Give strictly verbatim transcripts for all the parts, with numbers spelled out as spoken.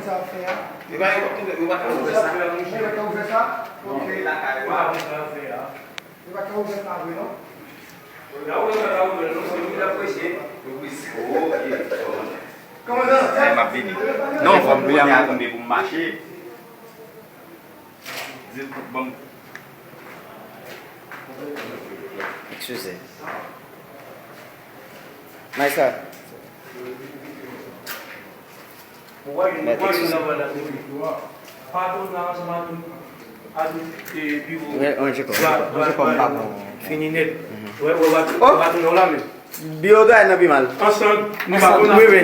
Sa ap fè a? Yo pa, yo pa ka ouvè sa. Yo pa ka ouvè sa? Ok. Yo pa ka ouvè sa vre, non? Kòmandan, m ap vini. Non, fò m vini a kounye pou m mache. Di, bon. Eskize. Nice. Mèt, eskize. Wi, wi, je crois, je crois, je crois, m pa bon. Fini nèt. Wè, wè, wè, wè, wè, wè, wè, wè, Biwo dwayen nan pi mal. Ansanm, nou pa konn wi, wi.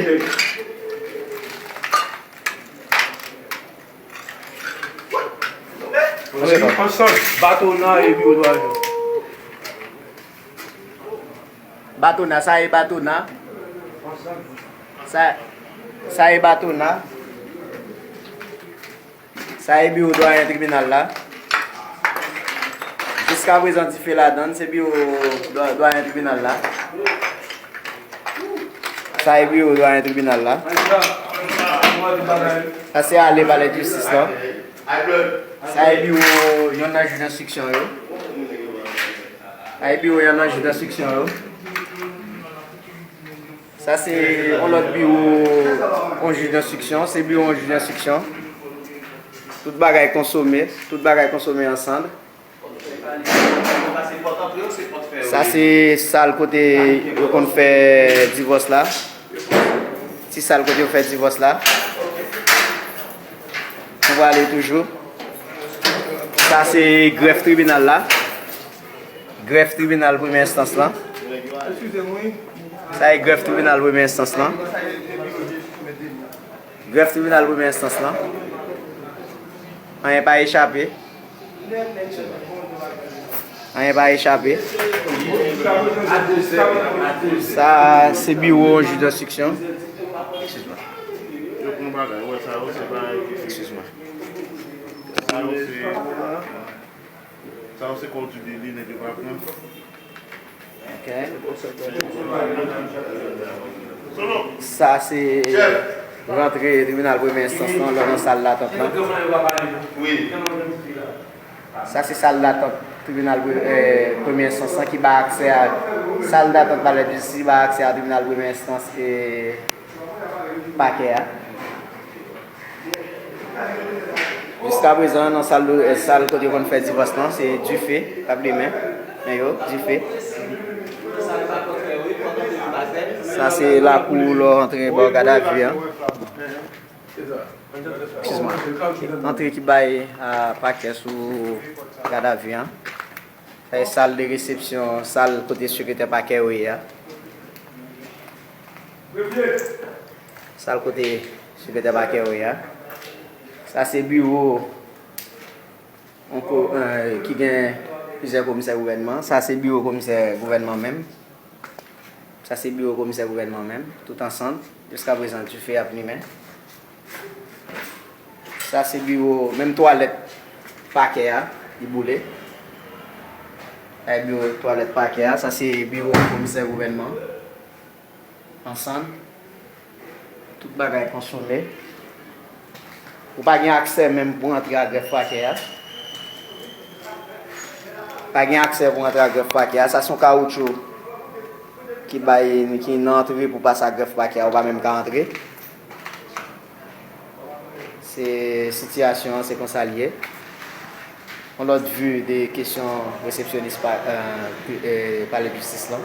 Ansanm, Batona e Biwo dwayen. Batona, sa e Batona. Sa, sa e Batona. Sa e biwo dwayen tribinal la. Jiska prezan dife ladan l, se biwo dwa-, dwayen tribinal la. Sa e biwo dwayen tribinal la. Sa se ale palè jistis la. Sa e biwo yonn nan jij enstriksyon yo. Sa e biwo yonn nan jij enstriksyon yo. Sa se yon lòt biwo yon jij enstriksyon, se biwo yon jij enstriksyon. Tout bagay konsome, tout bagay konsome an sand. Sa se sal kote yo konn fè divòs la. Ti sal kote yo fè divòs la. Nou prale toujou. Sa se grèf tribinal la. Grèf tribinal premye enstans lan. Sa e grèf tribinal premye enstans lan. Grèf tribinal premye enstans lan. Anyen pa echape. Anyen pa echape. Sa se biwo jij enstriksyon. Eskize m. Yo pran bagay, wè sa yo se pa. Eskize m. Sa yo se. Sa yo se kò di deli nèg yo pa pran. Ok. Sa se rantre tribinal premye enstans lan, lè w nan sal datant lan. Sa se sal datant tribinal pre-, eh, premye enstans lan ki bay aksè a sal datant palè jistis, ki bay aksè a tribinal premye enstans e pakè a. Jiskaprezan, nan sal, sal kote yo konn fè divòs lan, se dife k ap limen. Men yo, dife. Sa se lakou lè w antre bò gadavi an. Eskize m. Antre ki bay a pakè sou gadavi an. Sa e sal de resepsyon, sal kote sekretè pakè yo ye a. Sal kote sekretè pakè yo ye a. Sa se biwo yon ko-, eh, ki gen plizyè komisè gouvènman. Sa se biwo komisè gouvènman menm. Sa se biwo komisè gouvènman menm, tout ansanm. Jiskaprezan, dife ap limen. Sa se biwo, menm twalèt pakè a, li boule. Sa e biwo twalèt pakè a, sa se biwo komisè gouvènman. Ansanm, tout bagay konsome. Ou pa gen aksè menm pou antre a grèf pakè a. Pa gen aksè pou antre a grèf pakè a. Sa se yon kawoutchou ki bay, ki nan antre pou pase a grèf pakè a. Ou pa menm ka antre. Se sitiyasyon an, se konsa l ye. Yon lòt vi de kesyon resepsyonis pa, eh, pi-, eh, palè jistis lan.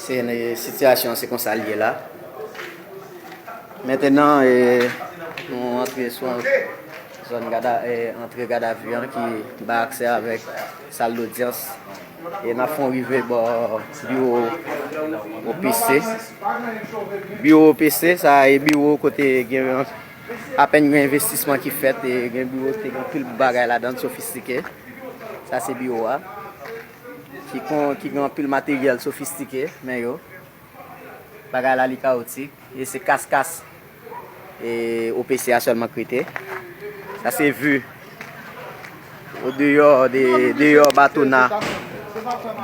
Se, eh, sitiyasyon an, se konsa l ye la. Mentenan, eh, nou antre sou zòn gada, eh, antre gadavi an ki bay aksè avèk sal dodyans. E n ap fè yon rive bò biwo O P C. Biwo O P C, sa e biwo kote gen apèn yon envestisman ki fèt, e gen biwo ki te gen anpil bagay ladan l sofistike. Sa se biwo a. Ki kon, ki gen anpil materyèl sofistike, men yo. Bagay la li kawotik. E se kas-kas, e O P C a sèlman k rete. Sa se vi o deyò de, deyò Batona.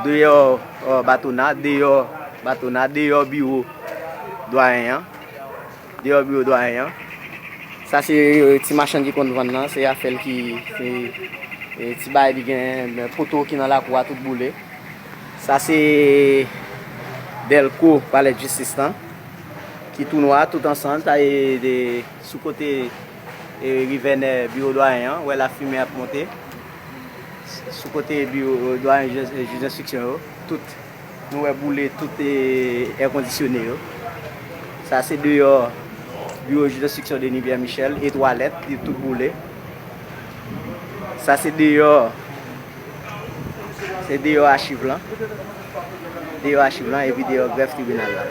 Deyò, o, Batona, deyò Batona, deyò biwo dwayen an. Deyò biwo dwayen an. Sa se ti machann ki konn vann nan, se afè l ki se ti bagay li gen, men poto ki nan lakou a tout boule. Sa se dèlko palè jistis lan ki tou nwa tout ansanm. Sa e de sou kote e, rivè nè biwo dwayen an, wè lafimen ap monte. Sou kote biwo dwayen jij enstriksyon yo, tout nou wè boule tout e, èkondisyone yo. Sa se deyò biwo jij enstriksyon Denis Pierre Michel e twalèt, li tout boule. Sa se deyò, se deyò achiv lan. Deyò achiv lan epi deyò grèf tribinal la.